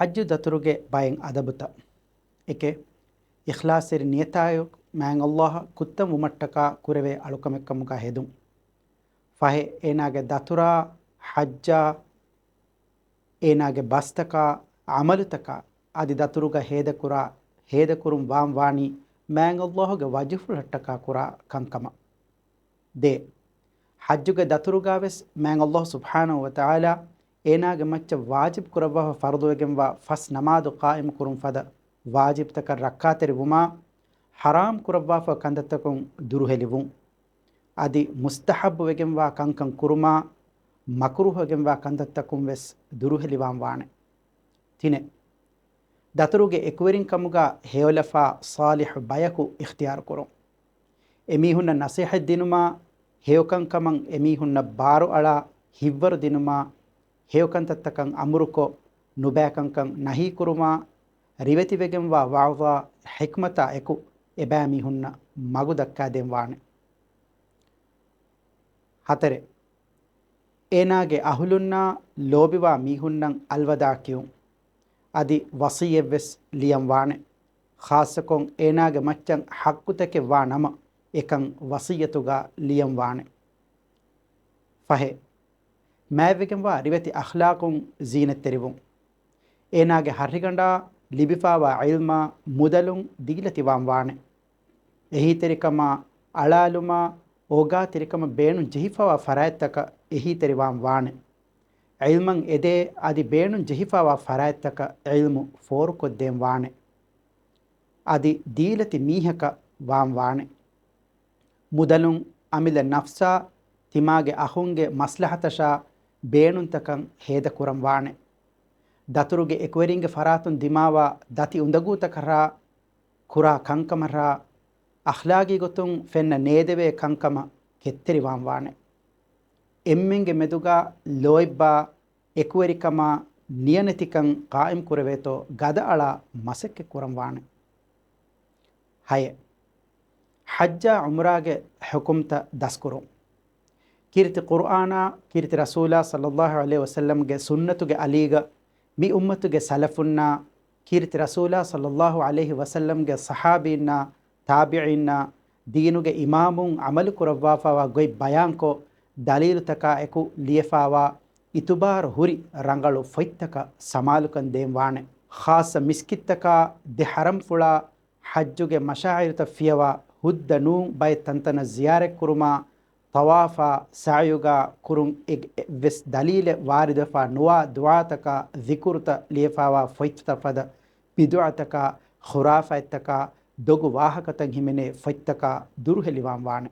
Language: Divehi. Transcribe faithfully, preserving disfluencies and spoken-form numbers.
ޙައްޖު ދަތުރުގެ ބައެއް އަދަބުތައް. އެކެއް، އިޚްލާޞްތެރި ނިޔަތާއެކު މާތް ﷲ އަށް ކުއްތަން ވުމަށްޓަކާ ކުރެވޭ އަޅުކަމެއްކަމުގަ ހެދުން. ފަހެ، އޭނާގެ ދަތުރާ، ޙައްޖާ، އޭނާގެ ބަސްތަކާ، ޢަމަލުތަކާ އަދި ދަތުރުގަ ހޭދަކުރާ، ހޭދަކުރުން ވާން ވާނީ މާތް ﷲ ގެ ވަޖުހުފުޅަށްޓަކާ ކުރާ ކަންކަމަށް. ދޭ، ޙައްޖުގެ ދަތުރުގަވެސް މާތް ﷲ ސުބްޙާނަހޫ ވަތަޢާލާ އޭނާގެ މައްޗަށް ވާޖިބު ކުރައްވާފަ ފަރުޟުވެގެންވާ ފަސް ނަމާދު ޤާއިމު ކުރުން ފަދަ ވާޖިބުތަކަށް ރައްކާތެރި ވުމާ، ޙަރާމް ކުރައްވާފަ ކަންތައްތަކުން ދުރުހެލި ވުން. އަދި މުސްތަޙައްބު ވެގެންވާ ކަންކަން ކުރުމާ، މަކުރޫހު ވެގެންވާ ކަންތައްތަކުން ވެސް ދުރުހެލިވާން ވާނެ. ތިނެއް، ދަތުރުގެ އެކުވެރިން ކަމުގަ ހެޔޮލަފާ ޞާލިޙު ބަޔަކު އިޚްތިޔާރު ކުރުން. އެމީހުންނަށް ނަޞޭޙަތް ދިނުމާ، ހެޔޮކަންކަމަށް އެމީހުންނަށް ބާރުއަޅާ ހިތްވަރު ދިނުމާ، ހެޔޮކަންތައްތަކަށް އަމުރުކޮށް، ނުބައިކަންކަން ނަހީކުރުމާ، ރިވެތިވެގެންވާ ވަޢުޡާ ޙިކްމަތާ އެކު އެބައިމީހުންނަށް މަގު ދައްކާދޭން ވާނެ. ހަތަރެއް، އޭނާގެ އަހުލުންނާ ލޯބިވާ މީހުންނަށް އަލްވަދާޢު ކިޔުން. އަދި ވަޞިއްޔަތްވެސް ލިޔަން ވާނެ. ޚާއްޞަކޮށް އޭނާގެ މައްޗަށް ޙައްޤުތަކެއް ވާ ނަމަ، އެކަން ވަޞިއްޔަތުގަ ލިޔަން ވާނެ. ފަހެއް، މާތްވެގެންވާ ރިވެތި އަޚްލާޤުން ޒީނަތްތެރިވުން. އޭނާގެ ހަށިގަނޑާ ލިބިފާވާ ޢިލްމާ މުދަލުން ދީލަތިވާން ވާނެ. އެހީތެރިކަމާ، އަޅާލުމާ، އޯގާތެރިކަމަށް ބޭނުން ޖެހިފާވާ ފަރާތްތަކަށް އެހީތެރިވާން ވާނެ. ޢިލްމަށް އެދޭ އަދި ބޭނުން ޖެހިފާވާ ފަރާތްތަކަށް ޢިލްމު ފޯރުކޮށްދޭން ވާނެ. އަދި ދީލަތި މީހަކަށް ވާން ވާނެ. މުދަލުން އަމިއްލަ ނަފްސާ، ތިމާގެ އަޚުންގެ މަޞްލަޙަތަށާ ބޭނުންތަކަށް ހޭދަކުރަން ވާނެ. ދަތުރުގެ އެކުވެރިންގެ ފަރާތުން ދިމާވާ ދަތި އުނދަގޫތަކަށާ، ކުރާ ކަންކަމަށާ، އަޚްލާގީ ގޮތުން ފެންނަ ނޭދެވޭ ކަންކަމަށް ކެތްތެރިވާން ވާނެ. އެންމެންގެ މެދުގަ ލޯތްބާ، އެކުވެރިކަމާ، ނިޔަނެތިކަން ޤާއިމް ކުރެވޭތޯ ގަދައަޅާ މަސައްކަތް ކުރަން ވާނެ. ހައެއް، ޙައްޖާ ޢުމްރާގެ ޙުކުމްތައް ދަސްކުރުން. ކީރިތި ޤުރްއާނާ، ކީރިތި ރަސޫލާ ޞައްލައްލާހު ޢަލައިހި ވަސައްލަމްގެ ސުންނަތުގެ އަލީގަ، މި އުއްމަތުގެ ސަލަފުންނާ، ކީރިތި ރަސޫލާ ޞައްލައްލާހު ޢަލައިހި ވަސައްލަމްގެ ޞަޙާބީންނާ، ތާބިޢީންނާ، ދީނުގެ އިމާމުން ޢަމަލު ކުރައްވާފާވާ ގޮތް ބަޔާންކޮށް، ދަލީލުތަކާ އެކު ލިޔެފާވާ، އިތުބާރު ހުރި ރަނގަޅު ފޮތްތަކަށް ސަމާލުކަން ދޭން ވާނެ. ޚާއްޞަ މިސްކިތްތަކާ، ދެ ޙަރަމްފުޅާ، ޙައްޖުގެ މަޝާޢިރުތައް ފިޔަވާ، ހުއްދަ ނޫން ބައެއް ތަންތަނަށް ޒިޔާރަތްކުރުމާ، ޠަވާފާ، ސަޢުޔުގާ ކުރުން އެއްވެސް ދަލީލެއް ވާރިދުވެފާ ނުވާ ދުޢާތަކާ، ޛިކުރުތައް ލިޔެފާވާ ފޮތްތައް ފަދަ ބިދުޢަތަކާ، ޚުރާފާތްތަކާ، ދޮގު ވާހަކަތައް ހިމެނޭ ފޮތްތަކާ ދުރުހެލިވާން ވާނެ.